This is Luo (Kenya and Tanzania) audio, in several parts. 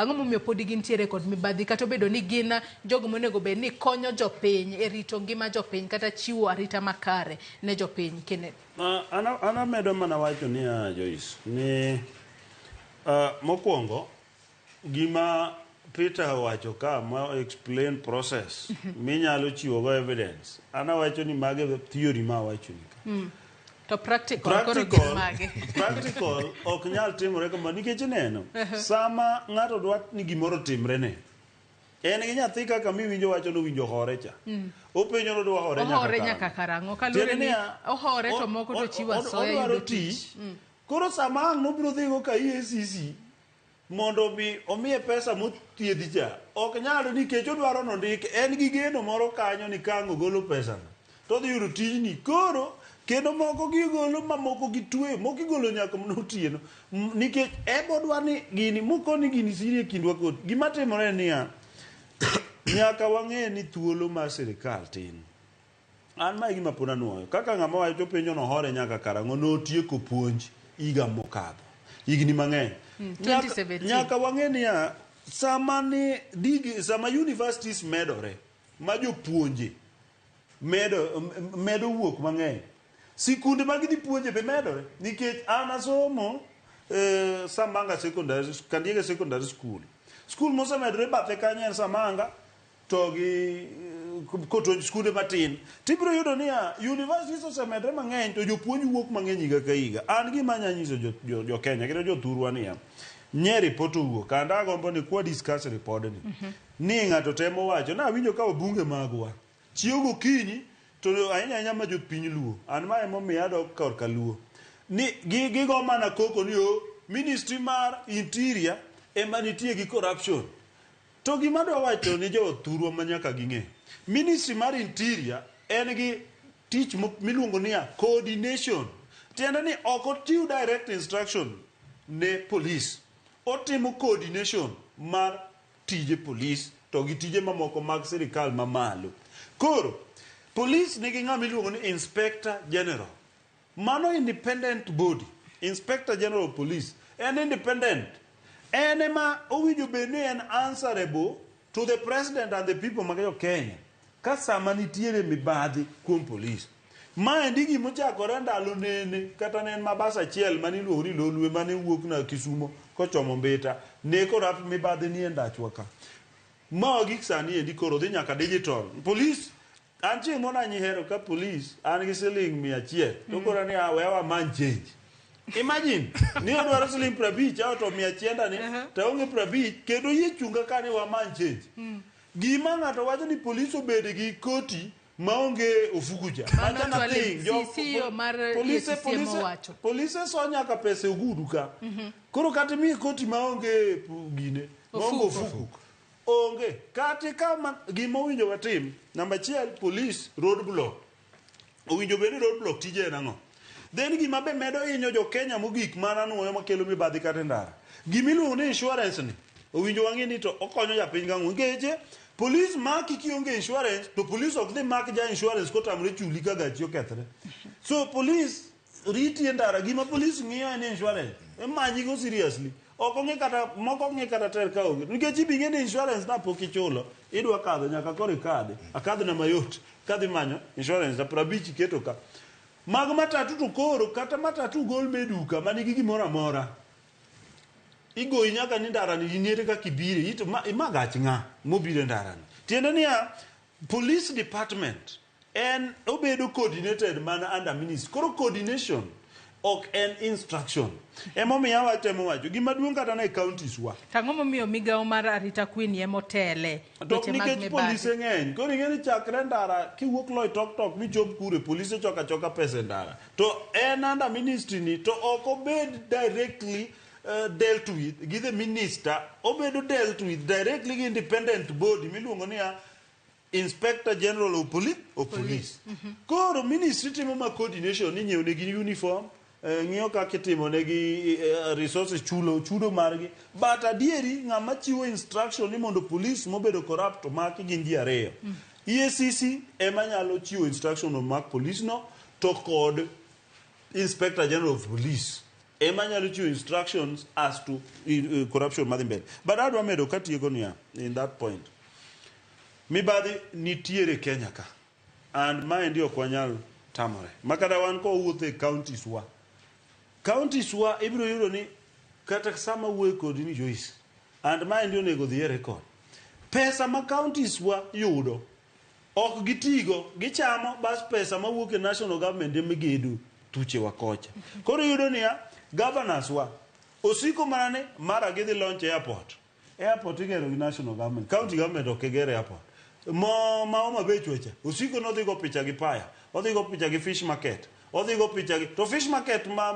Ang'o momiyo podi gintiere kod mibadhi kata obedo ni gin jogo monego bed ni konyo jopiny e rito ngima jopiny kata chiwo arita makare ne jopiny? Kenneth. An amedo mana wacho niya, Joyce, ni mokwongo gima Peter owacho ka ma explain process minyalo chiwogo evidence, an awacho ni mage theory ma awacho ni ka. To practical, koro gin mage? Practical ok nyal timore kama nikech ineno sama ng'ato dwa ni gimoro otimre ne en gi nyathi kaka miwinjo wacho nowinjo hore cha. Openjo nodwa hore nyaka Ohore nyaka karang'o. karang'o? Kaluwore Tiende ni niya, ohore to moko to chiwo asoya odwaro yudo tich. tich. Koro sama ang' nobiro dhigo ka EACC mondo mi omiye pesa mothiedhi cha, ok nyal nikech odwaro nondik en gi geno moro kanyo ni ka ang' ogolo pesano to odhi yudo tijni. Koro kendo moko gigolo mamoko gitweyo, moko igolo nyaka mana otieno nikech ebo odwa ni gini mokoni gini siri e kindwa kod gima timore en niya, nyaka wang'e ni thuolo mar sirikal tin. An ma e gima pod anuoyo. Kaka ng'ama wacho penjo no hore nyaka karang'o notieko puonj higa mokadho. Higni mang'eny. 2017. Nyaka wang'e niya, sama ni dig, sama universities medore, ma jopuonje medo wuok mang'eny, sikunde ma gidhi puonje be medore. Nikech an asomo Samanga Secondary, Kandiege Secondary School. School mosemedore bathe kanyo en Samanga, to gi koto skunde matin. Tibiro yudo niya, universities osemedre mang'eny to jopuonj wuok mang'eny higa ka higa. An gima anya nyiso jo Kenya kendo jothurwa niya, nye report owuok, and agombo ni kwa discuss repodni. Ni ng'ato temo wacho, nawinjo ka wabunge magwa chiew gokinyi to ahinya ahinya ma jopiny Luo, an ma emomiyo adok korka Luo, ni gigo mana koko ni o ministry mar interior ema nitie gi corruption. To gima adwa wacho ni jothurwa ma nyaka ging'e, ministry mar interior en gi tich miluongo niya coordination. Tiende ni ok ochiw direct instruction ne police. Otimo coordination mar tije police to gi tije mamoko mag sirikal mamalo. Koro, police nigi ng'ama iluongo ni Inspector General. Mano independent body. Inspector General of Police en independent. En ema owinjo bed ni en answerable to the president and the people mag jo Kenya ka sama nitiere mibadhi kuom police. Maendi gima ochakore ndalo nene kata ne en mabas achiel mane iluongo ni Lolwe mane wuok na Kisumo kochomo Mbita ne corrupt mibadhi nie ndachwa ka. Ma wagik sani endi koro dhi nyaka digital. Police an chieng' moro nanyihero ka police an gi siling 100 to koro ni we wamany change. Imagine ni odwaro siling 50 out of 100 ni to onge 50 kendo yie chunga ka ni wamany change. Gima ng'ato wacho ni police obed gi koti maonge ofuku cha. Mano Macha Twalib, nothing. CEO mar EACC mowacho. Polise so nyaka pesa e ogudu ka. Koro kata imiye koti maonge gine, maonge Ofuku. ofuku. Onge. Kata kama gima owinjo watim, namba achiel, police road block. Owinjo bed ni road block tije en ang'o? Then gima be medo hinyo jo Kenya mogik mana nuoyo makelo mibadhi kata e ndara. Gima iluongo ni insurance ni, owinjo wang'e ni to okonyo japiny gang'o. Nikech police maki kionge insurance, to police ok dhi mak ja insurance kotamre chuli ka gachi okethre. So police riti e ndara, gima police ng'iyo en insurance. Imanyi go seriously. Ok ong'e kata, moko ok ng'e kata ter ka onge. Nikech ibi ng'e ni insurance na pok ichulo, idwa kadho nyaka koro ikadhi. Akadh na mayot, kadhi manyo insurance na 50 iketo ka. Mag matatu to koro, kata matatu gol be duka manigi gimoro amora. Igoyi nyaka ni ndara ni iniere kaka ibire, ito ma gach ng'a mobiro e ndara ni. Tiende niya, police department en obedo coordinated mana under ministry. Koro coordination ok en instruction. Emomiyo awatemo wacho gima duong' kata ne counties wa. Tang'o momiyo migawo mar arita kwe ni emotele To weche mag nikech mibadhi? polise ng'eny, koro ing'e ni chakre ndara kiwuok Loitoktok michop kure, polise choko achoka pesa e ndara. To en under ministry ni to ok obed directly dealt with gi the minister, obedo dealt with directly gi independent body miluongo niya Inspector General of Police, of Police. Koro ministry timo ma coordination ni nyiewo negi uniform, ng'iyo kaka itimo negi resources chulo chudo margi. But adieri ng'ama chiwo instruction ni mondo police mobedo corrupt omaki gin ji ariyo. EACC ema nyalo chiwo instruction omak police no to kod Inspector General of Police. ema nyalo chiwo instructions as to corruption madhi mbele. But adwa medo katieko niya, in that point, mibadhi nitiere Kenya ka, and maendi ok wanyal tamore. Makata wan kowuotho e counties wa, counties wa ibiro yudo ni kata sama wuoyo kodi ni Joyce, and maendi onego dhi e record. Pesa ma counties wa yudo ok gitigo, gichamo bas pesa mawuok e national government ema gedo thuchewa kocha. Koro iyudo niya, governors wa osiko mana ni mara gidhi launch airport. Airport igero gi national government, county government ok ger airport. Mo ma Homa Bay chwecha, osiko nodhi go picha gi paya, odhi go picha gi fish market, odhi go picha gi to fish market ma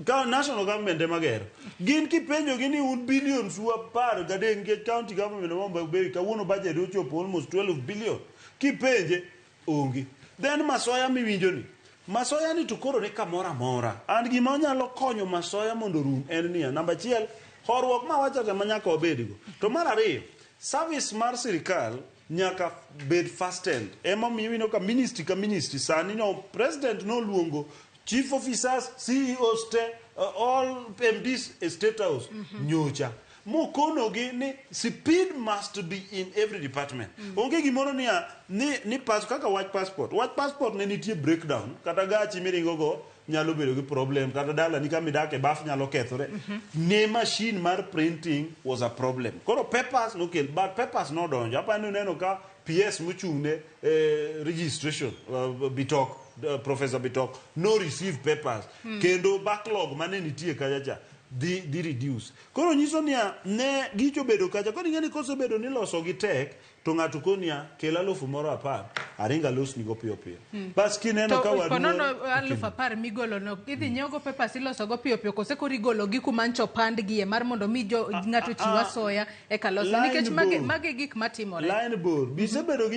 ka national government ema gero. Gin kipenjo gi ni un billions u 13 nikech county government ma Homa Bay kawuono budget ochopo almost 12 billion. Kipenje onge. Then masoya miwinjo ni masoya ni to koro ni kamoro amora. And gima onyalo konyo masoya mondo orum en niya, namba achiel, horuok ma wacho ma nyaka wabedgo. To mar ariyo, service mar sirikal nyaka bed fastened. Emomiyo ineno ka ministry ka ministry sani no president noluongo chief officers, CEOs te, all MDs e state house nyocha. Mokonogi ni speed must be in every department. Onge gimoro niya ni pas, kaka wach passport. Wach passport ne nitie breakdown kata gachi miringo go nyalo bedo gi problem kata dalani kama idake baf nyalo kethore. Ne machine mar printing was a problem. Koro papers nokel but papers nodonjo. Apani uneno ka PS mochung' ne registration Bitok, Professor Bitok no receive papers kendo backlog mane nitie kacha cha dhi reduce. Koro nyiso niya ne gicho bedo kacha. Koro ing'e ni kosebedo ni loso gi tek to ng'ato konia kel 10,000 aringa losni go piyo piyo. Bas kineno ka To wadu ponono 10,000 migolo no idhi nyiew go papers iloso go piyo piyo kose koro igolo gi kuma ncho pandgie mar mondo mi jo ng'ato chiw asoya eka los line nikech mage bor. mage gik matimore. Line bor. Bisebedo gi